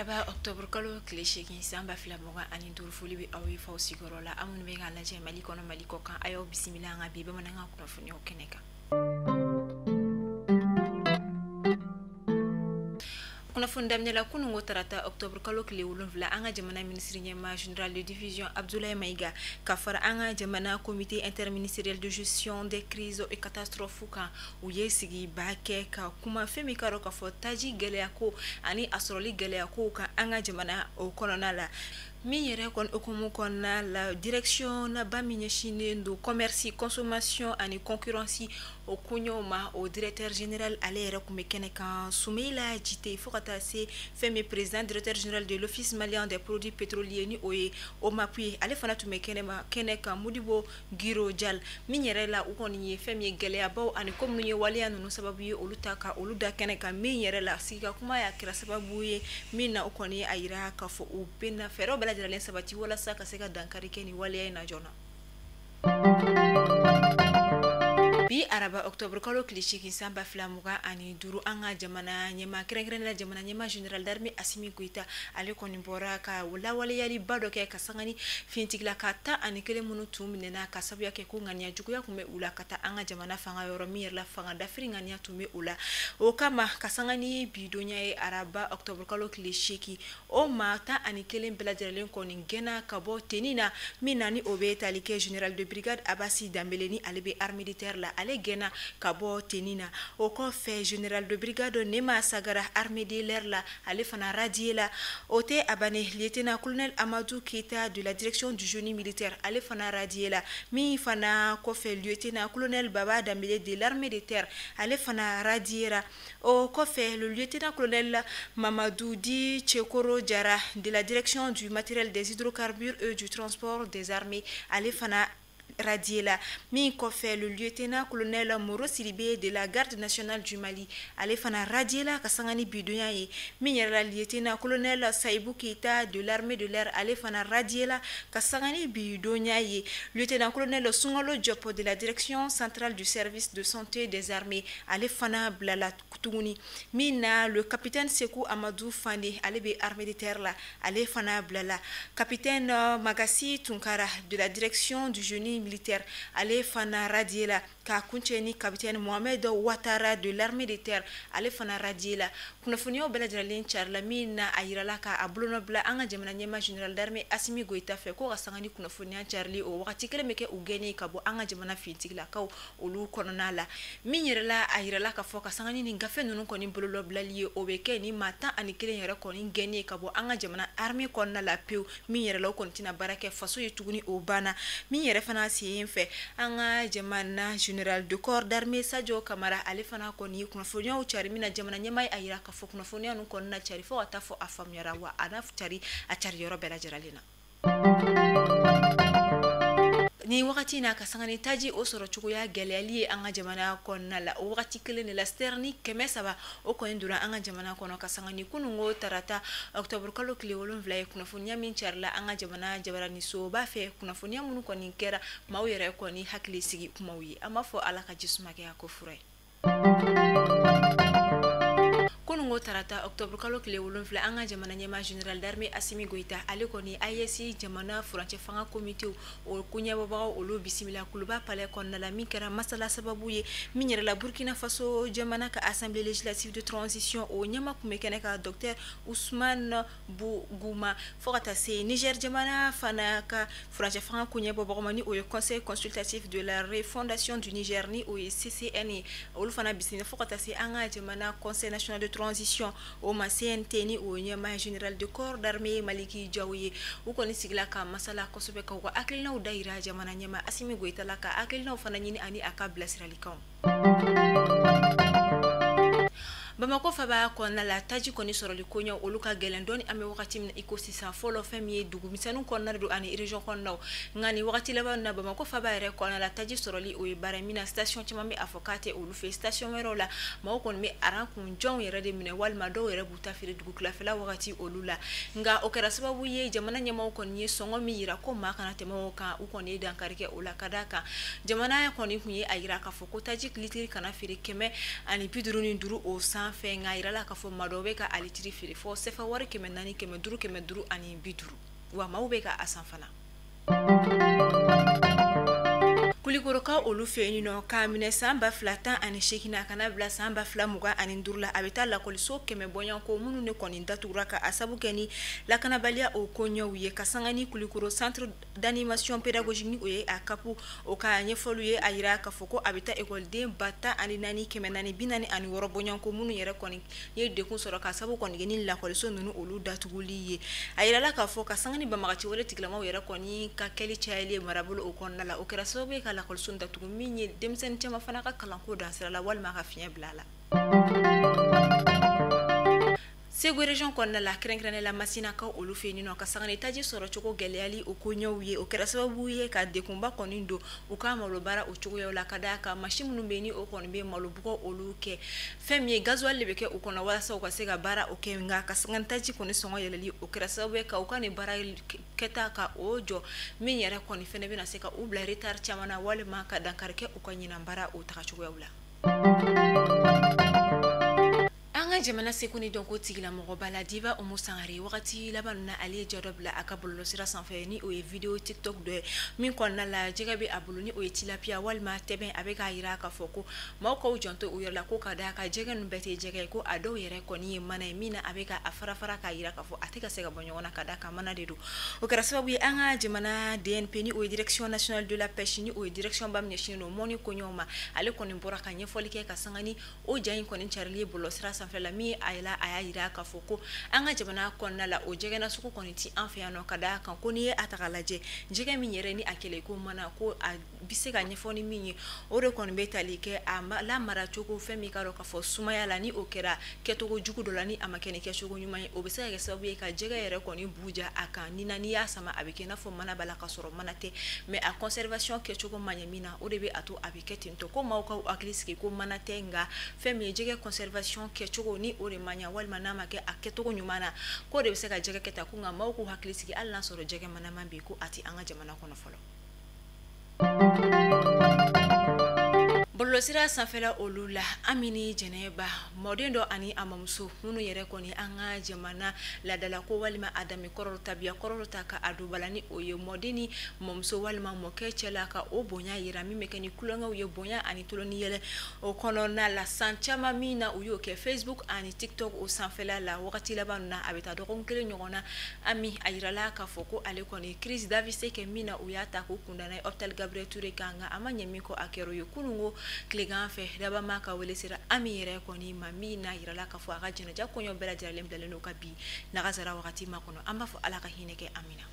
Araba octobre kalo tile 8 san 2025, foli bɛ aw ye faw sigiyɔrɔ la. Aw minnu bɛ k'a lajɛ Mali kɔnɔ, Mali kɔ kan, a y'aw bisimila an ka bi bamanankan kunnafoniyaw kɛnɛ kan. Kunnafoni daminɛ la, kununko tarata octobre kalo tile 7, an ka jamana minisiri ɲɛmaa général de division Abdoulaye Maïga ka fara an ka jamana comité interministériel de gestion des crises et catastrophes kan, u ye sigiba kɛ ka kuma fɛn min ka dɔn k'a fɔ taji gɛlɛya ko ani a sɔrɔli gɛlɛya ko kan an ka jamana o kɔnɔna la. Min yɛrɛ kɔni hukumu kɔnɔna la, direction naba min ɲɛsinnen don commerce, consommation ani concurrence o koɲɛw ma, o directeur général ale yɛrɛ tun bɛ kɛnɛ kan, Soumaïla Djité, fo ka taa se fɛn min président directeur général de l'Office malien des produits pétroliers ni o ye OMAP ye, ale fana tun bɛ kɛnɛ kan, Modibo Giro Dial. Min yɛrɛ la, u kɔni ye fɛn min ye gɛlɛyabaw ani ko minnu ye waleya ninnu sababu ye, olu ta ka olu da kɛnɛ kan. Min yɛrɛ la, sigi ka kuma y'a kɛra sababu ye min na, u kɔni a yira k'a fɔ u bɛna fɛɛrɛw bɛɛ lajɛlen sabati walasa ka se ka dankari kɛ nin waleya in na joona. Bi araba octobre kalo tile 8 san 2025, an ka jamana ɲɛmaa, kɛrɛnkɛrɛnnenya la jamana ɲɛmaa général d'armée Assimi Goïta, ale kɔni bɔra ka lawaleyaliba dɔ kɛ ka sanga ni finitigilaka 11 minnu tun minɛna ka sababuya kɛ ko ŋaniya juguya tun bɛ u la ka taa an ka jamana fanga yɔrɔ min yɛrɛ la, fanga dafiri ŋaniya tun bɛ u la. O kama, ka sanga ni bi donya ye araba octobre kalo tile 8, o maa 11 bɛɛ lajɛlen kɔni gɛnna ka bɔ tenue na. Min na ni o bɛ tali kɛ général de brigade Abassi Dembélé ni ale bɛ armée de terre la, ale gɛnna ka bɔ tenue na. O kɔfɛ, général de brigade Nema Sagara, armée de l'air la, ale fana radié la. O tɛ a bannen, lieutenant colonel Amadou Keita de la direction du génie militaire, ale fana radié la. Min fana kɔfɛ, lieutenant colonel Baba Dembélé de l'armée de terre, ale fana radié la. O kɔfɛ, le lieutenant colonel Mamadou Di Tchekoro Diarra de la direction du matériel des hydrocarbures et du transport des armées, ale fana radié la. Min kɔfɛ, le lieutenant colonel Moro Sidibé de la garde nationale du Mali, ale fana radié la ka sanga ni bidonya ye. Min yɛrɛ la, lieutenant colonel Saïbou Keita de l'armée de l'air, ale fana radié la ka sanga ni bidonya ye. Lieutenant colonel Sungalo Diop de la direction centrale du service de santé des armées, ale fana bilala tuguni. Min na, le capitaine Sekou Amadou Fane, ale bɛ armée de terre la, ale fana bilala. Capitaine Magassi Tunkara de la direction du génie militaire, ale fana radié la. K'a kuncɛ ni capitaine Mohamed Ouattara de l'armée de terre, ale fana radié la. Kunnafoniyaw bɛɛ lajɛlen carila min na, a yirala k'a bolonɔ bila an ka jamana ɲɛmaa général d'armée Assimi Goïta fɛ ko ka sanga ni kunnafoniya carili, o wagati kelen bɛ kɛ u gɛnnen ka bɔ an ka jamana finitigilakaw olu kɔnɔna la. Min yɛrɛ la, a yirala k'a fɔ ka sanga ni nin gafe ninnu kɔni bolonɔbilali ye, o bɛ kɛ ni maa 11 yɛrɛ kɔni gɛnnen ka bɔ an ka jamana armée kɔnɔna la pewu. Min yɛrɛ la, o kɔni tɛna baara kɛ faso ye tuguni, o banna. Min yɛrɛ fana sen fɛ, an ka jamana général de corps d'armée Sadio Kamara, ale fana kɔni ye kunnafoniyaw cari min na, jamana ɲɛmaa ye a yira k'a fɔ kunnafoniya ninnu kɔni na cari fo ka taa fɔ a faamuyara, wa a na cari a cari yɔrɔ bɛɛ lajɛlen na. Ni wagati in na, ka sanga ni taji o sɔrɔ cogoya gɛlɛyali ye an ka jamana kɔnɔna la, o wagati kelen de la, citerne 300 o kɔni donna an ka jamana kɔnɔ ka sanga ni kununko tarata octobre kalo tile 7 ye. Kunnafoniya min carila an ka jamana jabaranisoba fɛ, kunnafoniya minnu kɔni kɛra maaw yɛrɛ kɔni hakili sigi kumaw ye, an b'a fɔ Ala ka ji suma kɛ a ko fura ye. Kununko tarata octobre kalo tile 7, an ka jamana ɲɛmaa général d'armée Assimi Goïta, ale kɔni AES jamana furancɛ fanga comité o koɲɛbɔbagaw olu bisimila Kuluba palais kɔnɔna la. Min kɛra masala sababu ye, min yɛrɛ la, Burkina Faso jamana ka assemblée législative de transition o ɲɛmaa tun bɛ kɛnɛ kan, docteur Ousmane Bougouma, fo ka taa se Niger jamana fana ka furancɛ fanga koɲɛbɔbagaw ma, ni o ye conseil consultatif de la refondation du Niger ni o ye CCN ye, olu fana bisimila, fo ka taa se an ka jamana conseil national de transition o ma, CNT, ni o ɲɛmaa général de corps d'armée Maliki Diaw ye. U kɔni sigila ka masala kosɛbɛ ka u ka hakilinaw da yira jamana ɲɛmaa Assimi Goïta la, ka hakilinaw fana ɲini ani a ka bilasiralikanw. Bamakɔ faba kɔnɔna la, taji kɔni sɔrɔli koɲɛ olu ka gɛlɛn dɔɔni an bɛ wagati min na i ko sisan. Fɔlɔ, fɛn min ye dugumisɛnninw kɔnɔna don ani région kɔnɔnaw, nka nin wagati laban na, Bamakɔ faba yɛrɛ kɔnɔna la, taji sɔrɔli o ye baara min na, station caman bɛ a fɔ k'a tɛ olu fɛ. Station wɛrɛw la, maaw kɔni bɛ aran kun jɔnw yɛrɛ de minɛ, walima dɔw yɛrɛ b'u ta feere dugukilafɛla wagati olu la. Nka o kɛra sababu ye, jamana ɲɛmaaw kɔni ye sɔngɔ min yira ko maa kana tɛmɛ o kan, u kɔni ye dankari kɛ o la, ka d'a kan jamana kɔni tun ye a yira k'a fɔ ko taji litiri kana feere 155 o sanfɛ. fɛ, nka a yirala k'a fɔ maa dɔw bɛ ka a litiri feere fɔ sefa wari 400, 500, 550, wa maaw bɛ ka a san fana. Kulikɔrɔkaw olu fɛ yen nɔ, k'a minɛ san 2018 na ka na bila san 2025 la, a bɛ taa lakɔliso 100 bɔɲɔgɔnko minnu de kɔni datugura ka a sabu kɛ ni lakanabaliya o koɲɛw ye. Ka sanga ni Kulikɔrɔ centre d'animation pédagogique, ni o ye a CAP, o ka ɲɛfɔliw ye, a yira k'a fɔ ko a bɛ taa ekɔliden 14 446 bɔɲɔgɔnko minnu yɛrɛ kɔni ye degun sɔrɔ ka sabu kɔni kɛ ni lakɔliso ninnu olu datuguli ye. A yirala k'a fɔ ka sanga ni banbagaci wale tigilamaw yɛrɛ kɔni ka kɛli cayali ye marabolo o kɔnɔna la, o kɛra sababu ye ka lakɔliso datugu, min ye denmisɛnnin caman fana ka kalanko dansira la walima ka fiɲɛ bila a la. Segu région kɔnɔna la, kɛrɛnkɛrɛnnen la Masinakaw olu fɛ yen nɔ, ka sanga ni taji sɔrɔcogo gɛlɛyali o koɲɛw ye, o kɛra sababu ye ka degunba kɔni don u ka malo baara o cogoyaw la, ka d'a kan masi minnu bɛ yen ni o kɔni bɛ malobugɔ olu kɛ, fɛn min ye gasoil de bɛ kɛ u kɔnɔ walasa u ka se ka baara o kɛ. Nka ka sanga ni taji kɔni sɔngɔ yɛlɛli, o kɛra sababu ye ka u ka nin baara kɛta ka o jɔ, min yɛrɛ kɔni fɛnɛ bɛna se ka u bila retard caman na walima ka dankari kɛ u ka ɲinan baara o tagacogoyaw la. An ka jamana seko ni dɔnko tigilamɔgɔba la Diba Umu Sangare, wagati laban na ale ye ja dɔ bila a ka bɔlɔlɔsira sanfɛ, ni o ye vidéo TikTok dɔ ye min kɔnɔna la jɛgɛ bɛ a bolo, ni o ye tilapia walima tɛbɛn. A bɛ k'a jira k'a fɔ ko maaw k'aw janto u yɛrɛ la, ko ka d'a kan jɛgɛ ninnu bɛɛ tɛ jɛgɛ ye, ko a dɔw yɛrɛ kɔni ye mana ye, min na a bɛ ka a fara fara k'a jira k'a fɔ a tɛ ka se ka bɔ ɲɔgɔn na, ka d'a kan mana de don. O kɛra sababu ye an ka jamana DNP, ni o ye direction nationale de la pêche, ni o ye direction ba min ɲɛsinnen don mɔni koɲɛw ma, ale kɔni bɔra ka ɲɛfɔli kɛ ka sanga ni o ja in kɔni carili ye bɔlɔlɔsira sanfɛ la, min a yɛlɛ a y'a jira k'a fɔ ko an ka jamana kɔnɔna la o jɛgɛ nasugu kɔni ti an fɛ yan nɔ, ka d'a kan ko n'i ye a ta k'a lajɛ, jɛgɛ min yɛrɛ ni a kɛlɛ ko mana, ko a bɛ se ka ɲɛfɔ ni min ye, o de kɔni bɛ tali kɛ a lamara cogo, fɛn min ka dɔn k'a fɔ sumaya la, ni o kɛra kɛcogo jugu dɔ la, ni a ma kɛ ni kɛcogo ɲuman ye, o bɛ se ka kɛ sababu ye ka jɛgɛ yɛrɛ kɔni buja a kan, ni na n'i y'a sama a bɛ kɛ i n'a fɔ mana b'a la ka sɔrɔ mana tɛ, mais a conservation kɛcogo man ɲɛ min na, o de bɛ a to a bɛ kɛ ten tɔ. Ko maaw k'aw hakili sigi ko mana tɛ, nka fɛn min ye jɛgɛ conservation kɛcogo ni o de man ɲɛ walima n'a ma kɛ a kɛcogo ɲuman na, k'o de bɛ se ka jɛgɛ kɛ tan. Ko nka maaw k'u hakili sigi, hali n'a sɔrɔ jɛgɛ manaman bɛ yen, ko a tɛ an ka jamana kɔnɔ fɔlɔ. Bɔlɔlɔsira sanfɛla olu la, Ami ni Jɛnɛba, mɔden dɔ ani a mamuso minnu yɛrɛ kɔni an ka jamana laadalako walima a danbe kɔrɔ, tabiya kɔrɔ ta ka a don bala, ni o ye mɔden ni mɔmuso walima mɔkɛ cɛla ka o bonya yira, min bɛ kɛ ni tulonkɛw ye, bonya ani tulon ni yɛlɛ o kɔnɔna la, san caman min na u y'o kɛ Facebook ani TikTok o sanfɛla la. Wagati laban na, a bɛ taa dɔgɔkun kelen ɲɔgɔn na, Ami a yirala k'a fɔ ko ale kɔni crise d'AVC kɛ, min na u y'a ta k'u kunda n'a ye hôpital Gabriel Touré kan, nka a ma ɲɛ min kɔ, a kɛra o ye kununko tilegan fɛ, dabama ka wele sera Ami yɛrɛ kɔni ma, min n'a yirala k'a fɔ a ka jɛnɛja kɔɲɔ bɛɛ lajɛlen bilalen don ka bi nagasara wagati ma kɔnɔ. An b'a fɔ Ala ka hinɛ kɛ Ami na.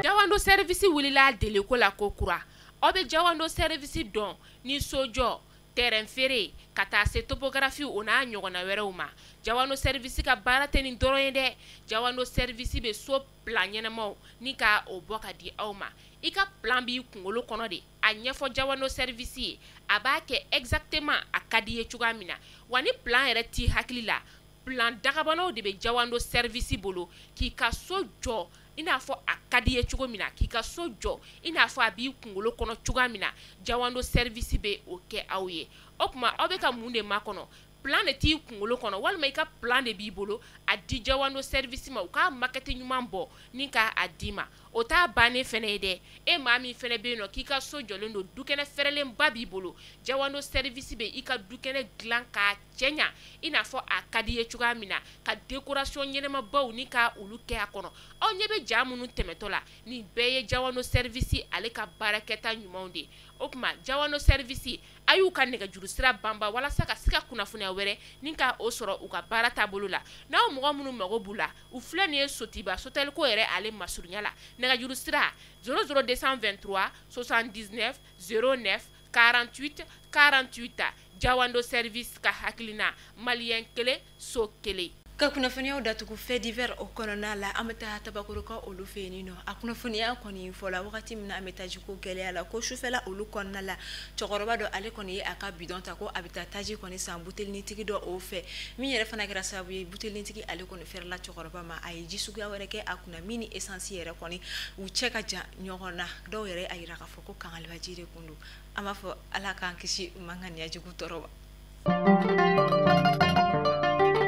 Jawando Service wulila deliko la ko kura. Aw bɛ Jawando Service dɔn ni sojɔ, terrain feere, ka taa se topographie o n'a ɲɔgɔnna wɛrɛw ma. Jawando Service ka baara tɛ nin dɔrɔn ye dɛ. Jawando Service bɛ so plan ɲɛnamaw ni ka o bɔ ka di aw ma. I ka plan b'i kunkolo kɔnɔ de, a ɲɛfɔ Jawando Service ye, a b'a kɛ exactement a ka di ye cogoya min na. Wa ni plan yɛrɛ t'i hakili la, plan dagabanaw de bɛ Jawando Service bolo k'i ka so jɔ i n'a fɔ a ka di ye cogo min na, k'i ka so jɔ i n'a fɔ a b'i kunkolo kɔnɔ cogoya min na. Jawando Service bɛ o kɛ aw ye. O tuma aw bɛ ka mun de makɔnɔ? Plan de t'i kunkolo kɔnɔ walima i ka plan de b'i bolo, a di Jawando Service ma, u k'a maquette ɲuman bɔ ni k'a d'i ma. O t'a bannen fɛnɛ ye dɛ. E maa min fɛnɛ bɛ yen nɔ k'i ka so jɔlen don, dukɛnɛ fɛrɛlenba b'i bolo, Jawando Service bɛ i ka dukɛnɛ dilan k'a cɛɲa i n'a fɔ a ka di ye cogoya min na, ka décoration ɲɛnamabaw ni ka olu kɛ a kɔnɔ. Aw ɲɛ bɛ ja minnu tɛmɛtɔ la, nin bɛɛ ye Jawando Service ale ka baarakɛta ɲumanw de ye. O tuma Jawando Service, a y'u ka nɛgɛjuru sira banba walasa ka se ka kunnafoniya wɛrɛ ni ka o sɔrɔ u ka baara taabolo la. N'aw mɔgɔ minnu mago b'u la, u filɛ nin ye Sotiba Soteliko yɛrɛ ale masurunya la. Nɛgɛjuru sira 00223 79 09 48 48. Jawando Service ka hakilina, maliyɛn kelen so kelen. Ka kunnafoniyaw datugu fait divers o kɔnɔna la, an bɛ taa Tabakɔrɔkaw olu fɛ yen nɔ. A kunnafoniya kɔni fɔla wagati min na an bɛ tajiko gɛlɛya la, ko sufɛla olu kɔnɔna la, cɛkɔrɔba dɔ ale kɔni ye a ka bidon ta ko a bɛ taa taji kɔni san butelinitigi dɔ o fɛ, min yɛrɛ fana kɛra sababu ye butelinitigi ale kɔni fɛrɛla cɛkɔrɔba ma, a ye ji suguya wɛrɛ kɛ a kunna min ni essence yɛrɛ kɔni u cɛ ka jan ɲɔgɔn na. Dɔw yɛrɛ a yira k'a fɔ ko kangalibaji de kun don. An b'a fɔ Ala k'an kisi mankan jugu tɔɔrɔ ma.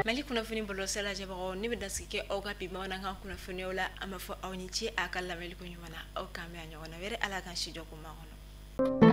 Mali kunnafoni bɔlɔlɔsira lajɛbagaw, ne bɛ dansigi kɛ aw ka bi bamanankan kunnafoniyaw la. An b'a fɔ aw ni ce a ka lamɛnni ko ɲuman na. Aw k'an bɛn a ɲɔgɔnna wɛrɛ. Ala k'an si jɔ ko ma kɔnɔ.